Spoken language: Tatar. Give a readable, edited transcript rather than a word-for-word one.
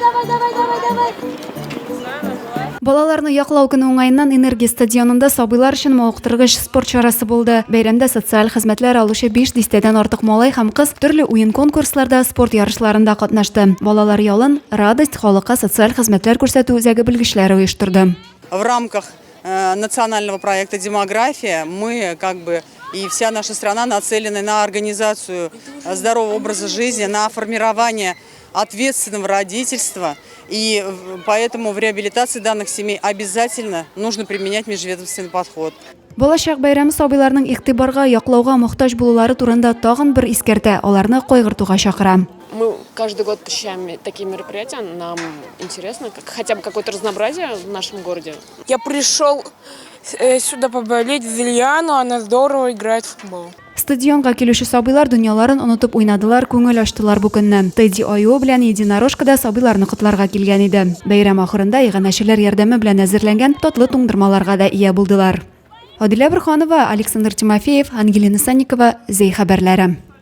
давай, давай, давай, давай. Балаларны яклау көне уңаеннан Энергия стадионында сабыйлар өчен мавыктыргыч спорт чарасы булды. Бәйрәмдә социаль хезмәтләр алучы 5 дистәдән артык малай һәм кыз төрле уен-конкурсларда, спорт ярышларында катнашты. Балалар ялын Радость халыкка социаль хезмәтләр күрсәтү үзәге белгечләре оештырды. В рамках э, национального проекта «Демография» мы как бы и вся наша страна нацелены на организацию здорового образа жизни, на формирование ответственного родительства. И поэтому в реабилитации данных семей обязательно нужно применять межведомственный подход. Балачак бәйрәме сабыйларның игътибарга, яклауга мохтаҗ булулары турында тагын бер искәртә, аларны кайгыртуга чакыра. Мы каждый год посещаем такие мероприятия, нам интересно, как, хотя бы какое-то разнообразие в нашем городе. Я пришел э, сюда поболеть за Лиану, она здорово играет в футбол. Стадионга килүче сабыйлар дөньяларын онытып уйнадылар, күңел ачтылар бу көнне. Тедди аюы белән единорожка да сабыйларны котларга килгән иде. Бәйрәм ахырында иганәчеләр ярдәме белән әзерләнгән татлы туңдырмаларга да ия булдылар. Адилә Борһанова, Александр Тимофеев, Ангелина Санникова, Зәй хәбәрләре.